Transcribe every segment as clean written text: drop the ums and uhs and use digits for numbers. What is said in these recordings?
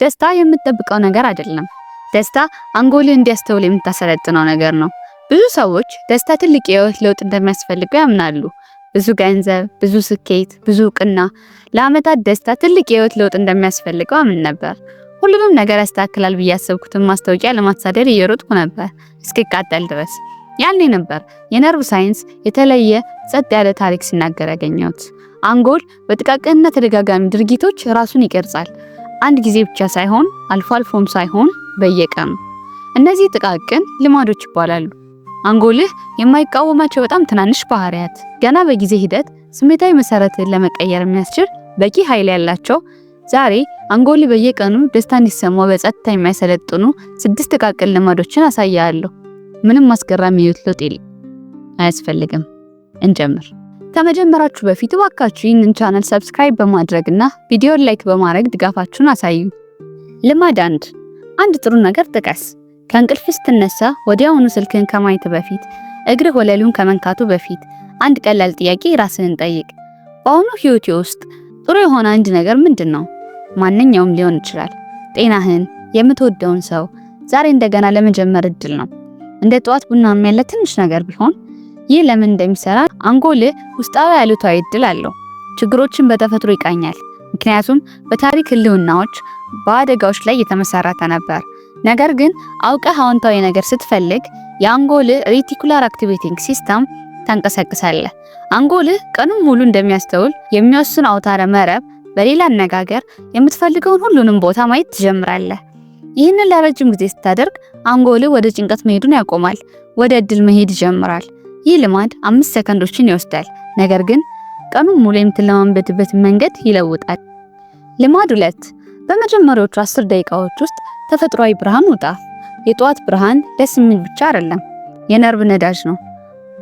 ደስታ የምትጠብቀው ነገር አይደለም። ደስታ አንጎልህ እንዲያስተውል የምታሰለጥነው ነገር ነው። ብዙ ሰዎች ደስታ ትልቅ የህይወት ለውጥ እንደሚያስፈልገው ያምናሉ። ብዙ ገንዘብ፣ ብዙ ስኬት፣ ብዙ እውቅና። ለአመታት ደስታ ትልቅ የህይወት ለውጥ እንደሚያስፈልገው አምን ነበር። ሁሉንም ነገር ያስተካክላል ብዬ ያሰብኩትን ማስታወቂያ ለማሳደድ እየሮጥኩ ነበር እስክቃጠል ድረስ። ያኔ ነበር የነርቭ ሳይንስ የተለየ ጸጥ ያለ ታሪክ ሲናገር ያገኘሁት። አንጎል በጥቃቅንና ተደጋጋሚ ድርጊቶች ራሱን ይቀርጻል። አንድ ጊዜ ብቻ ሳይሆን፣ አልፎ አልፎም ሳይሆን፣ በየቀኑ። እነዚህ ጥቃቅን ልማዶች ይባላሉ። አንጎልህ የማይቃወማቸው በጣም ትናንሽ ባህሪያት፣ ገና በጊዜ ሂደት ስሜታዊ መሰረትን ለመቀየር የሚያስችል በቂ ኃይል ያላቸው። ዛሬ አንጎልህ በየቀኑ ደስታ እንዲሰማው በጸጥታ የሚያሰለጥኑ ስድስት ጥቃቅን ልማዶችን አሳያለሁ። ምንም አስገራሚ የህይወት ለውጥ አያስፈልግም። እንጀምር። ከመጀመራችሁ በፊት እባካችሁ ይህንን ቻናል subscribe በማድረግና ቪዲዮን like በማድረግ ድጋፋችሁን አሳዩ። ልማድ 1፦ አንድ ጥሩ ነገር ጥቀስ። ከእንቅልፍ ስትነሳ፣ ወዲያውኑ ስልክህን ከማየት በፊት፣ እግርህ ወለሉን ከመንካቱ በፊት አንድ ቀላል ጥያቄ ራስህን ጠይቅ። በአሁኑ ህይወቴ ውስጥ ጥሩ የሆነ አንድ ነገር ምንድን ነው? ማንኛውም ሊሆን ይችላል። ጤናህን፣ የምትወደውን ሰው፣ ዛሬ እንደገና ለመጀመር እድል ነው። እንደ ጠዋት ቡናም ያለ ትንሽ ነገር ቢሆን። ይህ ለምን እንደሚሰራ፣ አንጎልህ ውስጣዊ አሉታዊ እድል አለው። ችግሮችን በተፈጥሮ ይቃኛል። ምክንያቱም በታሪክ ህልውናዎች በአደጋዎች ላይ የተመሰረተ ነበር። ነገር ግን አውቀህ አዎንታዊ ነገር ስትፈልግ የአንጎልህ reticular activating system ታንቀሳቅሳለህ። አንጎልህ ቀኑን ሙሉ እንደሚያስተውል የሚወስን አውታረ መረብ፣ በሌላ አነጋገር የምትፈልገውን ሁሉንም ቦታ ማየት ትጀምራለህ። ይህንን ለረጅም ጊዜ ስታደርግ አንጎልህ ወደ ጭንቀት መሄዱን ያቆማል፣ ወደ እድል መሄድ ይጀምራል። ይህ ልማድ 5 ሰከንዶችን ይወስዳል፣ ነገር ግን ቀኑን ሙሉ የምትለማመድበትን መንገድ ይለውጣል። ልማድ 2፦ በመጀመሪያዎቹ 10 ደቂቃዎች ውስጥ ተፈጥሯዊ ብርሃን ውጣ። የጠዋት ብርሃን ደስ የሚል ብቻ አይደለም፣ የነርቭ ነዳጅ ነው።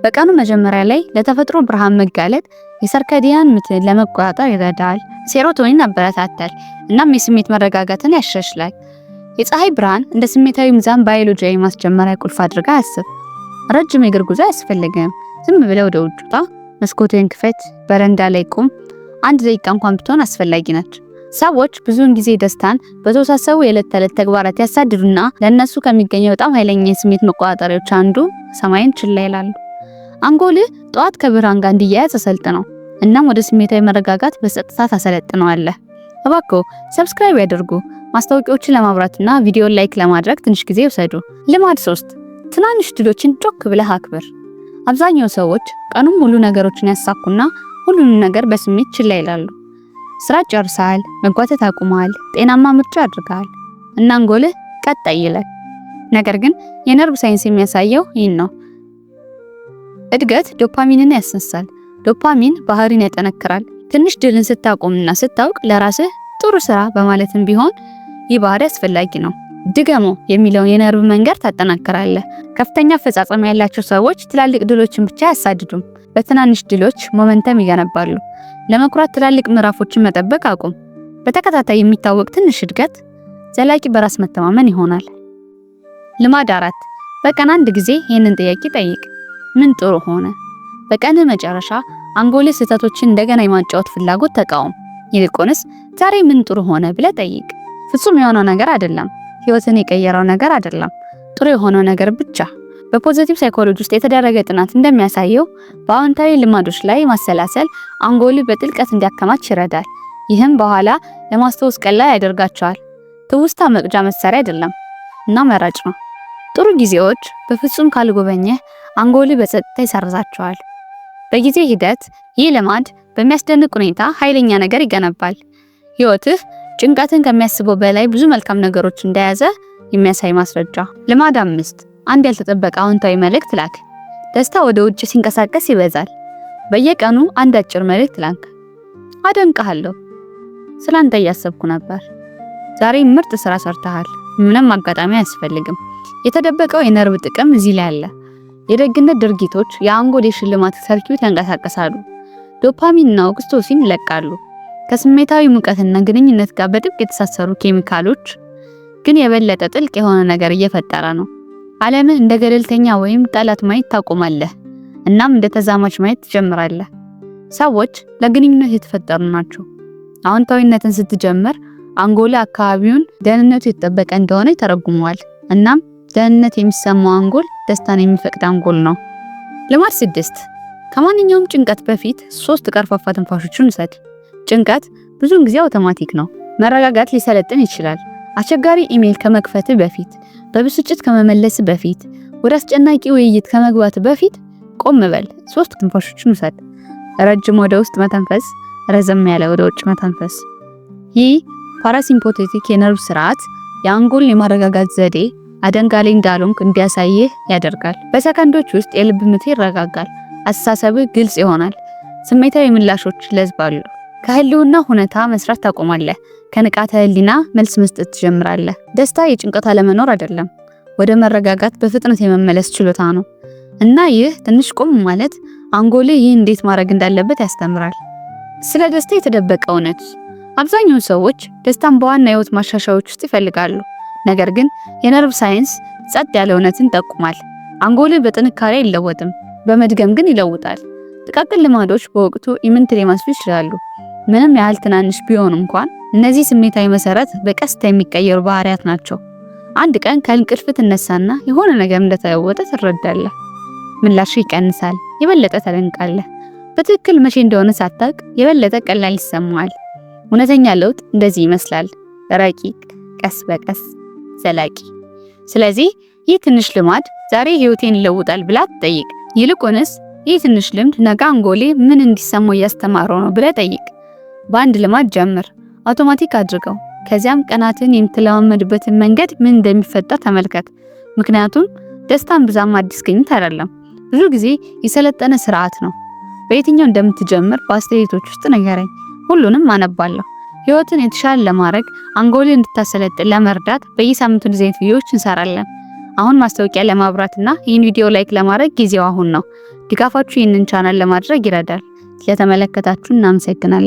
በቀኑ መጀመሪያ ላይ ለተፈጥሮ ብርሃን መጋለጥ የ circadian ምትን ለመቆጣጠር ይረዳል፣ serotonin ያበረታታል፣ እናም የስሜት መረጋጋትን ያሻሽላል። የፀሐይ ብርሃን እንደ ስሜታዊ ሚዛን ባዮሎጂያዊ ማስጀመሪያ ቁልፍ አድርገህ አስብ። ረጅም የእግር ጉዞ አያስፈልግም። ዝም ብለህ ወደ ውጭ ውጣ፣ መስኮትህን ክፈት፣ በረንዳ ላይ ቁም። 1 ደቂቃ እንኳን ብትሆን አስፈላጊ ነች። ሰዎች ብዙውን ጊዜ ደስታን በተወሳሰቡ የዕለት ተዕለት ተግባራት ያሳድዱና ለእነሱ ከሚገኘው በጣም ኃይለኛ የስሜት መቆጣጠሪያዎች አንዱ ሰማይን ችላ ይላሉ። አንጎልህ ጠዋት ከብርሃን ጋር እንዲያያዝ አሰልጥነው። እናም ወደ ስሜታዊ መረጋጋት በጸጥታ ታሰለጥነዋለህ። እባክዎ subscribe ያድርጉ። ማስታወቂያዎችን ለማብራትና ቪዲዮን like ለማድረግ ትንሽ ጊዜ ይውሰዱ። ልማድ 3፦ ትናንሽ ድሎችን ጮክ ብለህ አክብር። አብዛኛው ሰዎች ቀኑን ሙሉ ነገሮችን ያሳኩና ሁሉንም ነገር በስሜት ችላ ይላሉ። ስራ ጨርሰሃል፣ መጓተት አቁመሃል፣ ጤናማ ምርጫ አድርገሃል እና አንጎልህ ቀጣይ ይላል። ነገር ግን የነርቭ ሳይንስ የሚያሳየው ይህን ነው። እድገት ዶፓሚንን ያስነሳል። ዶፓሚን ባህሪን ያጠነክራል። ትንሽ ድልን ስታቆምና ስታውቅ ለራስህ ጥሩ ስራ በማለትም ቢሆን ይህ ባህሪ አስፈላጊ ነው። ድገመው የሚለውን የነርቭ መንገድ ታጠናክራለህ። ከፍተኛ አፈጻጸም ያላቸው ሰዎች ትላልቅ ድሎችን ብቻ አያሳድዱም። በትናንሽ ድሎች momentum ይገነባሉ። ለመኩራት ትላልቅ ምዕራፎችን መጠበቅ አቁም። በተከታታይ የሚታወቅ ትንሽ እድገት ዘላቂ በራስ መተማመን ይሆናል። ልማድ 4፦ በቀን አንድ ጊዜ ይህንን ጥያቄ ጠይቅ። ምን ጥሩ ሆነ? በቀን መጨረሻ አንጎልህ ስህተቶችን እንደገና የማጫወት ፍላጎት ተቃወም። ይልቁንስ ዛሬ ምን ጥሩ ሆነ ብለህ ጠይቅ። ፍጹም የሆነው ነገር አይደለም፣ ህይወትን የቀየረው ነገር አይደለም፣ ጥሩ የሆነው ነገር ብቻ። በ positive psychology ውስጥ የተደረገ ጥናት እንደሚያሳየው በአዎንታዊ ልማዶች ላይ ማሰላሰል አንጎልህ በጥልቀት እንዲያከማች ይረዳል። ይህም በኋላ ለማስታወስ ቀላል ያደርጋቸዋል። ትውስታ መቅጃ መሳሪያ አይደለም እና መራጭ ነው። ጥሩ ጊዜዎች በፍጹም ካልጎበኘህ አንጎልህ በጸጥታ ይሰርዛቸዋል። በጊዜ ሂደት ይህ ልማድ በሚያስደንቅ ሁኔታ ኃይለኛ ነገር ይገነባል። ህይወትህ ጭንቀትን ከሚያስበው በላይ ብዙ መልካም ነገሮች እንደያዘ የሚያሳይ ማስረጃ። ልማድ 5፦ አንድ ያልተጠበቀ አዎንታዊ መልእክት ላክ። ደስታ ወደ ውጭ ሲንቀሳቀስ ይበዛል። በየቀኑ አንድ አጭር መልእክት ላክ። አደንቅሃለሁ፣ ስላንተ እያሰብኩ ነበር። ዛሬ ምርጥ ስራ ሰርተሃል። ምንም አጋጣሚ አያስፈልግም። የተደበቀው የነርቭ ጥቅም እዚህ ላይ አለ። የደግነት ድርጊቶች የአንጎል የሽልማት circuit ያንቀሳቅሳሉ። ዶፓሚን እና oxytocin ይለቃሉ። ከስሜታዊ ሙቀትና ግንኙነት ጋር በጥብቅ የተሳሰሩ ኬሚካሎች። ግን የበለጠ ጥልቅ የሆነ ነገር እየፈጠረ ነው። ዓለምን እንደ ገለልተኛ ወይም ጠላት ማየት ታቆማለህ። እናም እንደ ተዛማች ማየት ትጀምራለህ። ሰዎች ለግንኙነት የተፈጠሩ ናቸው። አዎንታዊነትን ስትጀምር አንጎልህ አካባቢውን ደህንነቱ የተጠበቀ እንደሆነ ይተረጉመዋል። እናም ደህንነት የሚሰማው አንጎል ደስታን የሚፈቅድ አንጎል ነው። ልማድ 6፦ ከማንኛውም ጭንቀት በፊት ሶስት ቀርፋፋ ትንፋሾችን ውሰድ። ጭንቀት ብዙውን ጊዜ አውቶማቲክ ነው። መረጋጋት ሊሰለጥን ይችላል። አስቸጋሪ ኢሜል ከመክፈት በፊት፣ በብስጭት ከመመለስ በፊት፣ ወደ አስጨናቂ ውይይት ከመግባት በፊት ቆም በል። ሶስት ትንፋሾችን ውሰድ። ረጅም ወደ ውስጥ መተንፈስ፣ ረዘም ያለ ወደ ውጭ መተንፈስ። ይህ parasympathetic የነርቭ ስርዓት የአንጎል የማረጋጋት ዘዴ አደጋ ላይ እንዳልሆንክ እንዲያሳይህ ያደርጋል። በሰከንዶች ውስጥ የልብ ምትህ ይረጋጋል። አስተሳሰብህ ግልጽ ይሆናል። ስሜታዊ ምላሾች ይለዝባሉ። ከህልውና ሁኔታ መስራት ታቆማለህ። ከንቃተ ህሊና መልስ መስጠት ትጀምራለህ። ደስታ የጭንቀት አለመኖር አይደለም፣ ወደ መረጋጋት በፍጥነት የመመለስ ችሎታ ነው። እና ይህ ትንሽ ቆም ማለት አንጎልህ ይህ እንዴት ማድረግ እንዳለበት ያስተምራል። ስለ ደስታ የተደበቀ እውነት። አብዛኛው ሰዎች ደስታን በዋና የህይወት ማሻሻያዎች ውስጥ ይፈልጋሉ። ነገር ግን የነርቭ ሳይንስ ጸጥ ያለ እውነትን ይጠቁማል። አንጎልህ በጥንካሬ አይለወጥም፣ በመድገም ግን ይለውጣል። ጥቃቅን ልማዶች በወቅቱ ኢምንት ሊመስሉ ይችላሉ። ምንም ያህል ትናንሽ ቢሆኑ እንኳን እነዚህ ስሜታዊ መሰረት በቀስታ የሚቀየሩ ባህሪያት ናቸው። አንድ ቀን ከእንቅልፍ ትነሳና የሆነ ነገር እንደተለወጠ ትረዳለህ። ምላሹ ይቀንሳል፣ የበለጠ ተደንቃለህ። በትክክል መቼ እንደሆነ ሳታውቅ የበለጠ ቀላል ይሰማሃል። እውነተኛ ለውጥ እንደዚህ ይመስላል፤ ረቂቅ፣ ቀስ በቀስ፣ ዘላቂ። ስለዚህ ይህ ትንሽ ልማድ ዛሬ ህይወቴን ይለውጣል ብላ አትጠይቅ። ይልቁንስ ይህ ትንሽ ልምድ ነገ አንጎሌ ምን እንዲሰማው እያስተማረው ነው ብለህ ጠይቅ። በአንድ ልማድ ጀምር፣ አውቶማቲክ አድርገው። ከዚያም ቀናትን የምትለማመድበትን መንገድ ምን እንደሚፈጠር ተመልከት። ምክንያቱም ደስታን ብዛም አዲስ ግኝት አይደለም፣ ብዙ ጊዜ የሰለጠነ ስርዓት ነው። በየትኛው እንደምትጀምር በአስተያየቶች ውስጥ ንገረኝ። ሁሉንም አነባለሁ። ህይወትን የተሻለ ለማድረግ አንጎልን እንድታሰለጥን ለመርዳት በየሳምንቱ እንደዚህ አይነት ቪዲዮዎች እንሰራለን። አሁን ማስታወቂያ ለማብራትና ይህን ቪዲዮ like ለማድረግ ጊዜው አሁን ነው። ድጋፋችሁ ይህንን ቻናል ለማድረግ ይረዳል። ስለተመለከታችሁ እናመሰግናለን።